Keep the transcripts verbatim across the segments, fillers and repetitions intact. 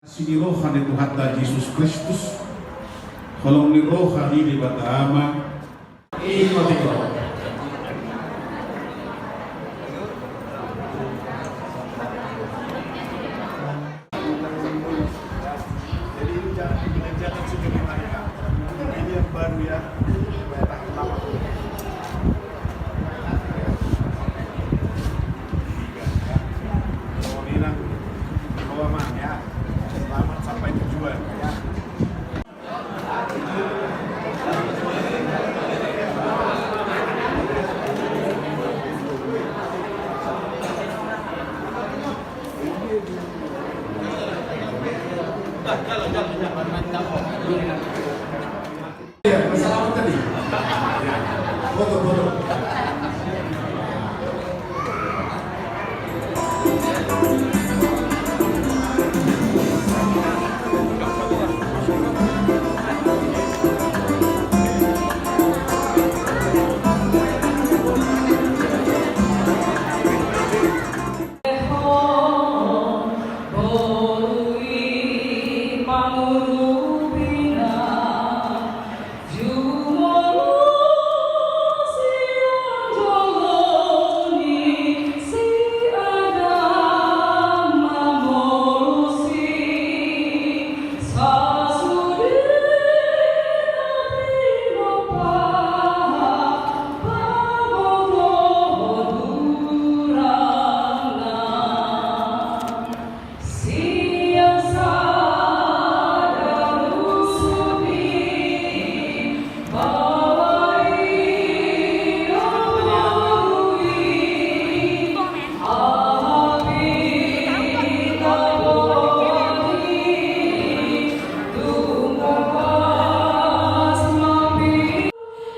Asi ni roha ni Tuhanta Jesus Kristus, holong ni roha ni Debata Ama, i ma tu ho. Jadi ini jangan dibelanjakan sudah di mana ya. Ini yang baru ya. Supaya tahan lama. Ini kan ya. Kalau ini nang dibawa mah ya. Selamat sampai tujuan ya. Iya, selamat tadi. Foto, foto.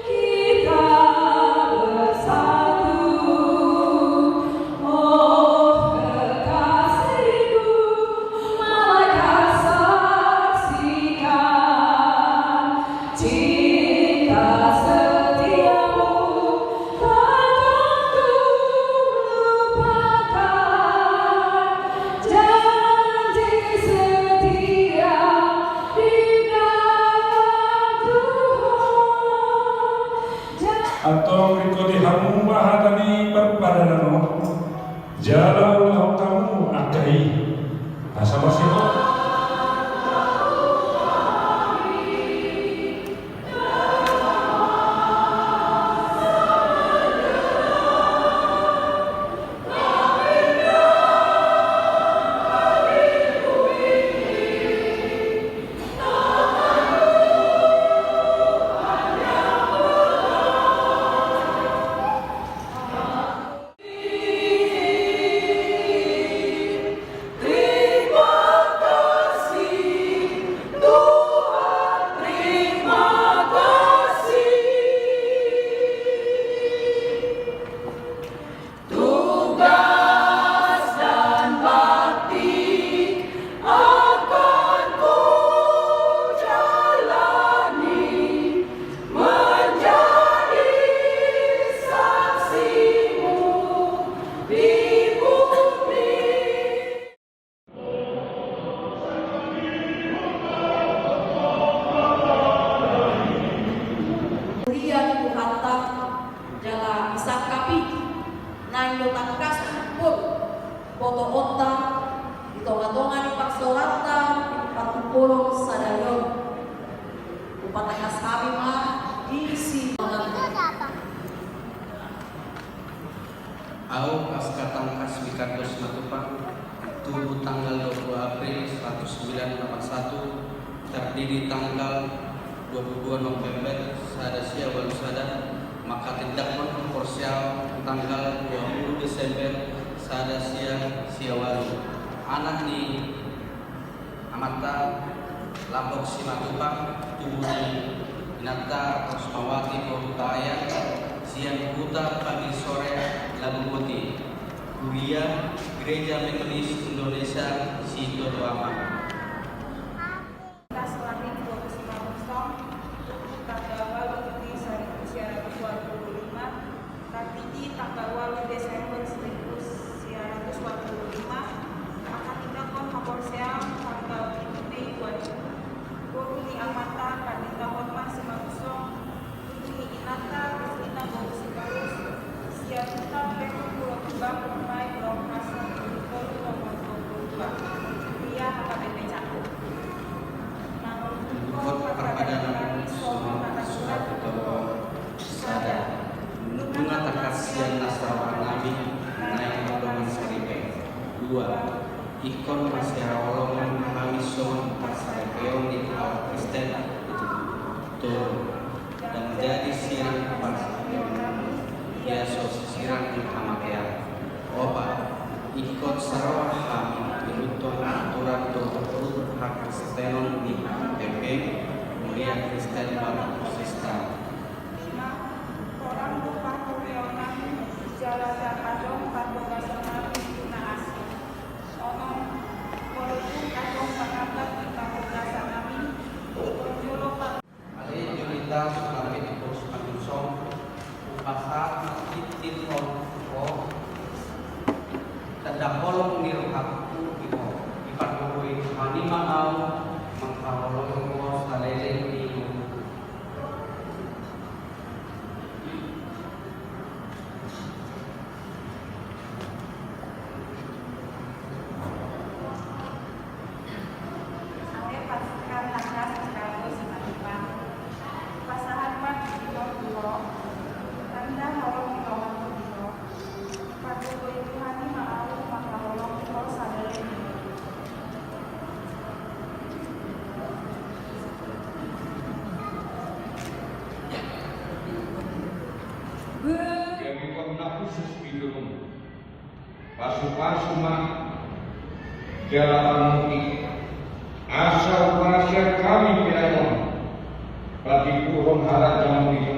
Kita bersatu, oh kekasihku, mari kita saksikan cinta setiamu, takkan ku lupakan janji setia di dalam Tuhan. Antong ringkoti hamu ma hata ni parpadanan on, jala ulahon hamu angka i. Asa marsihol. Tugas dan bakti akan ku jalani, menjadi saksimu di bumi. Huria ni Tuhanta, jala disangkapi na nidok tangkas tu pol botoonta di tongatonga ni parsaoranta di parpingkiran sadari on. Hupatangkas hami ma di si. Au Paska Tangkas Mikandos Matupang, tubu tanggal dua puluh April seratus sembilan delapan satu, tardidi tanggal dua puluh dua November sada sia ualu sada, manghatindanghon haporseaon tanggal dua puluh Desember sada sia sia ualu. Anak ni amanta Lambok Simatupang, tubu ni inanta Rosmawati boru Tayan, sian huta Pagil Sore, Labuan Poti, huria Gereja Metodis Indonesia Sitodo Amang. Tanggal dua puluh lima Agustus, tanggal ualu Juni seribu sia ratus ualu pulu lima, tardidi tanggal ualu Desember seribu sia ratus ualu pulu lima, manghatindanghon haporseaon tanggal pitu Mei dua ribu, boru ni amanta Pandita Hotman Simanungkalit, tubu ni inanta Kristina boru Sitorus, sian huta Pemkot Pulo Gebang, Dumai, Blok H, Solo, nomor dua puluh dua, huria H K B P Cakung. Manurhon parpadanan songon na hurang tu ho. Sada, nunga tangkas sian na saroha nami, naeng mardongan saripe. Dua, ingkon masihaholongan hami songon parsaripeon ni halak Kristen. Tolu, ndang jadi sirang parsaripeon nami, ia so sirang ni hamatean. Opat, ingkon saroha hami ihuthon aturan dohot ruhut hakristenon ni H K B P, huria Kristen Batak Protestan. Lima, holan do parhureon nami, jala ndang adong parbagason nami tu na asing. Onom, molo tung adong pangambat di parbagason nami, ingkon jolo pa- Ale Julita Sulamit Bos Manusong, hupasahat ma tintin on tu ho, tanda holong ni rohangku di ho. Dipargogoi Tuhan i ma ahu mangkaholongi ho saleleng ni ngolungku. Ale Paska Tangkas Mikandos Matupang, hupasahat ma tintin on tu ho, tanda holong ni rohangku di ho. Dipargogoi Tuhan i ma ahu mangkaholongi ho saleleng ni ngolungku. Gabe on na khusus di jolom. Pasupasu ma jala pamutik, asa hupasahat hami pelean on, patimbulhon halak jamur i,